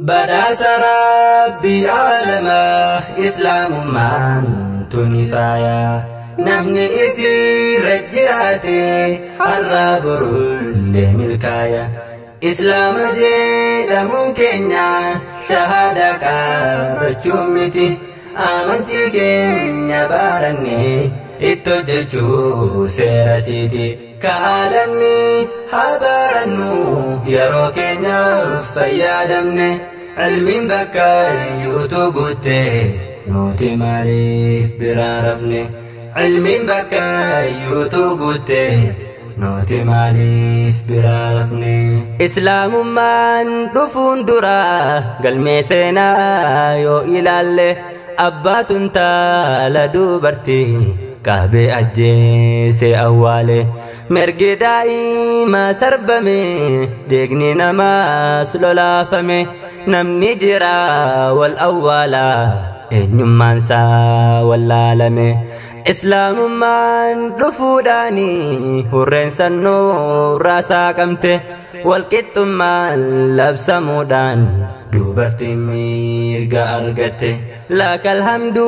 Badhaasa Rabbii aalamaa Islaamummaan tuni faaya. Namni isiirra jiraate har'a borullee milkaaya. Islaama jedhamuun keenya shahaadaa qabachuu miti. Amantii keenya barannee itti hojjechuu seera siiti. Ka'aalamni haa barannu yeroo keenyaaf fayyadamne. Ilmiin bakka iyyuutu guutte nuti maaliif biraa rafne? Ilmiin bakka iyyuutu guutte nuti maaliif biraa rafne? Islaamummaan dhufuun dura galmee seenaa yoo ilaalle, abbaatu intala dubartii qabee ajjeese awwaale. Mirgi daa'imaa sarbame, dhiigni namaas lolaafame, namni jira wal awwaala, eenyummaan isaa wallaalame. Islaamummaan dhufuudhaani hurreen sannuu saaqamte, walqixxummaan labsamuudhaan dubartiin mirga argatte. Lakal hamdu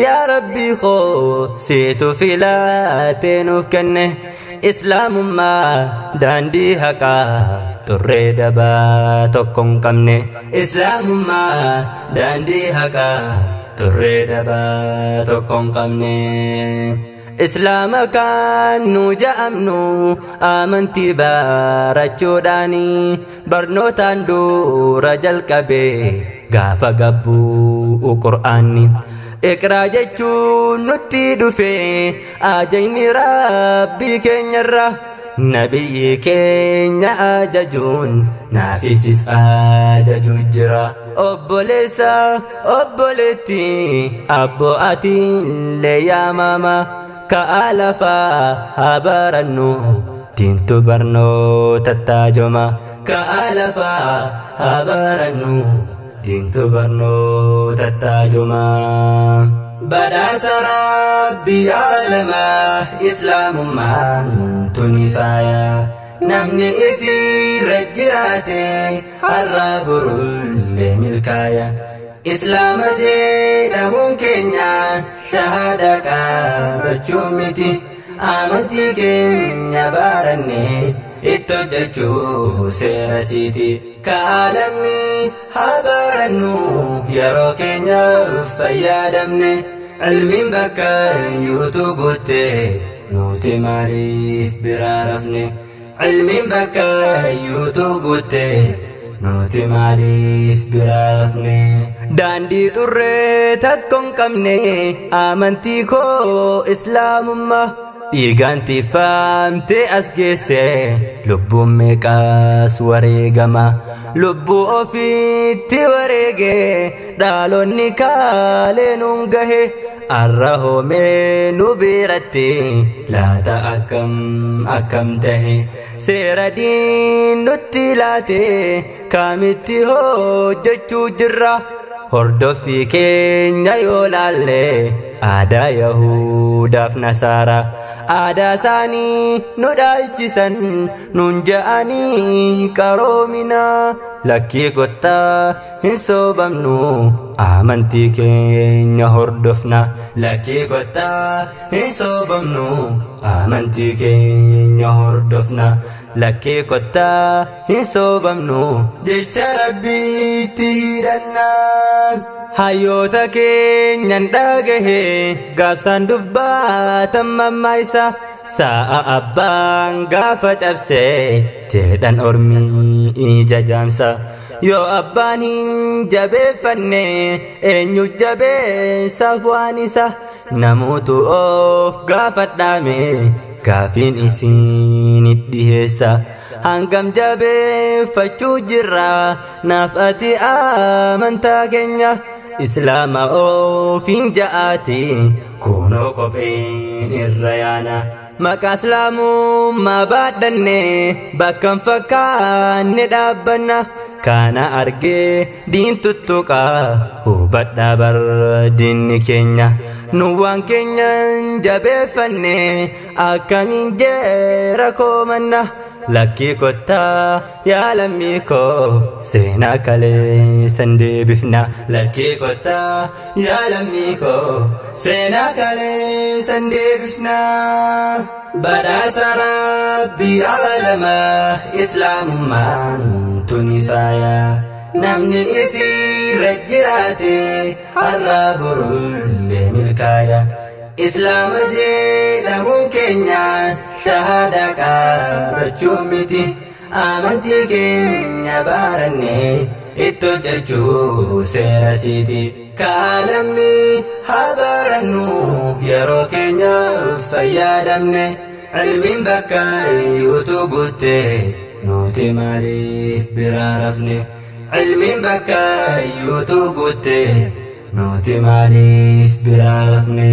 yaa Rabbii koo, siitu filatee nuuf kenne. Islaamummaa daandii haqaa xurree dabaa tokko hin qabne. Islaamummaa daandii haqaa xurree dabaa tokko hin qabne. Islaama kan nu ja'amnu amantii barachuudhaani, barnootaan dura jalqabe gaafa gabbuu Qur'aanni. Iqraa jechuun nutti dhufe ajajni Rabbii keenyarra, nabiyyi keenya ajajuun naafisis ajaju jira. Obboleessa, obboleetti, abboo atiillee yaamama, ka'a lafaa haa barannu, diintu barnoota taajoma. Ka'a lafaa haa barannu, diintu barnoota taajoma. Badhaasa Rabbii aalamaa Islaamummaan tuni faaya. Namni isiirra jiraate har'a borullee milkaaya. Islaama jedhamuun keenya shahaadaa qabachuu miti. Amantii keenya barannee itti hojjechuu seera siiti. Ka'aalamni haa barannu yeroo keenyaaf fayyadamne. Ilmiin bakka iyyuutu guutte nuti maaliif biraa rafne? Ilmiin bakka iyyuutu guutte nuti maaliif biraa rafne? Daandii xurree takka hin qabne amantii koo Islaamummaa. Dhiigaan tiiffamtee as geesse, lubbuun meeqas wareegama. Lubbuu ofiitti wareege dhaalonni kaalee nuun gahe. Arra hoomee nu biratti laata akkam akkam tahe? Seera diin nutti laate kaamitti hojjechuu jirra? Hordoffii keenya yoo laalle aadaa Yahudaaf Nasaara, aadaa isaanii nu dhaalchisan nuun ja'anii qaroomina. Lakkii, kottaa hin soobamnu, amantii keenya hordofna. Lakkii, kottaa hin soobamnu, amantii keenya hordofna. Lakkii, kottaa hin soobamnu, jecha Rabbiitti hidhanna. Hayyoota keenyan dhagahe gaafsaan dubbaatan mammaaysa. Sa'a abbaan gaafa cabse jedhan ormii ija jaamsa. Yoo abbaan hin jabeeffanne eenyu jabeessaaf waan isa? Namoota of gaafadhaame gaafiin isin dhiheessa. Hangam jabeeffachuu jirra naaf ati amantaa keenya? Islaama ofiin ja'aati kunoo kopheen irra yaana. Maqaa Islaamummaa baadhanne bakka hin fakkaanne dhaabbanna. Kana argee diin tuttuqaa, hubadhaa bar diinni keenya. Nu waan keenya jabeeffanne akkamiin jeera koomanna? Lakkii kottaa yaa lammii koo seenaa kaleessan deebifna. Lakkii kottaa yaa lammii koo seenaa kaleessan deebifna. Badhaasa Rabbii alamaa Islaamummaan tuni faaya. Namni isiirra jiraate har'a borullee milkaaya. Islaama jedhamuun keenya shahaadaa qabachuu miti. Amantii keenya barannee itti hojjechuu seera siiti. Kaalamni haa barannu yeroo keenya fayyadamne. Ilmiin bakka iyyuutu guutte nuti maaliif biraa rafne? Ilmiin bakka iyyuutu guutte nuti maaliif biraa rafne?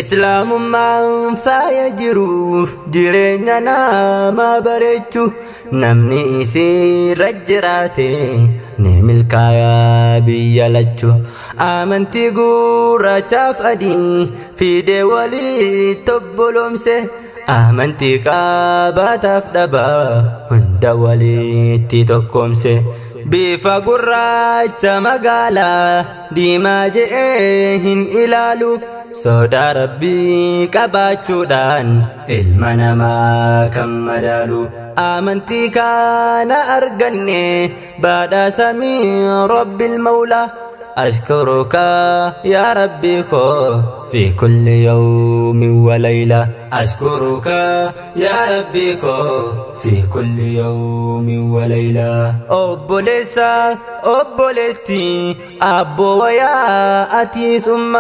Islaamummaan faaya jiruuf jireenya nama bareechu. Namni isiirra jiraate ni milkaayaa biyya lachu. Amantii gurraachaaf adii fidee walitti obboloomse. Amantii qabaataaf dhabaa hunda walitti tokkoomse. Bifa gurraacha magaalaa diimaa je'ee hin ilaalu. Sodaa Rabbii qabaachuudhaan ilma namaa kan madaalu. Amantii kana arganne badhaasa min Rabbil Mawlaa. أشكرك يا ربي خو في كل يوم وليلة. أشكرك يا ربي خو في كل يوم وليلة. أبوليسا أبوليتي أبو ويا أتي ثم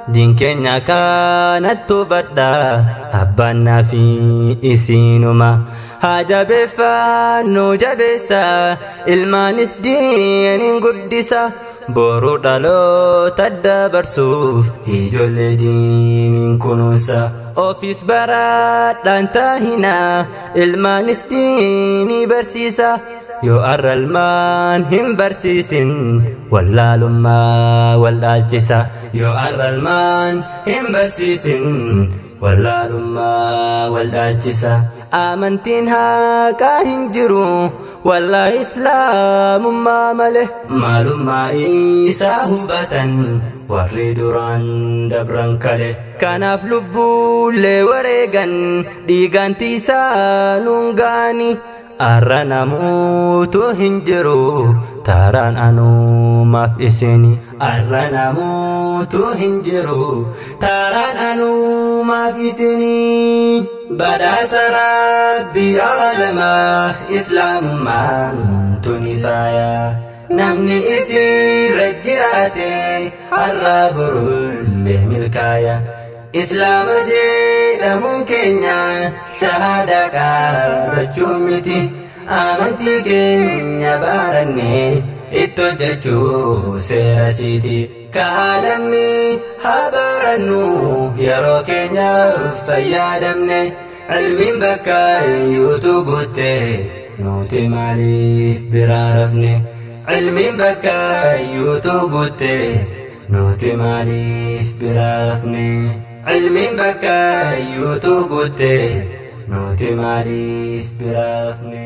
دين كنا كانت تبدا أبانا في إسينما. هاجا بفانو جبسا المانس دين قدسا. Boruu dhaloota dabarsuuf ijoollee diiniin kunuunsa. Ofiis baraadhaan taahina ilmaanis diinii barsiisa. Yoo arra ilmaan hin barsiisin wallaalummaa wallaalchisa. Yoo arra ilmaan hin barsiisin wallaalummaa wallaalchisa. Amantiin haqaa hin jiru wallaahi islaamummaa malee. Maalummaa isaa hubatan warri duraan dabran kale. Kanaaf lubbuullee wareegan dhiigaan tiisaa nuun ga'ani. Arra namuutu hin jiru taaraan anumaaf isini. Arra namuutu hin jiru taaraan anumaaf isini. Badhaasa Rabbii alamaa Islaamummaan tuni faaya. Namni isiirra jiraate har'a borullee milkaaya. Islaama jedhamuun keenya shahaadaa qabachuu miti. Amantii keenya barannee itti hojjechuu seera siiti. Kaalamni haa barannu yeroo keenya fayyadamne. Ilmiin bakka iyyuutu guutte nuti maaliif biraa rafne? Ilmiin bakka iyyuutu guutte nuti maaliif biraa rafne? Ilmiin bakka iyyuutu guutte nuti maaliif biraa rafne?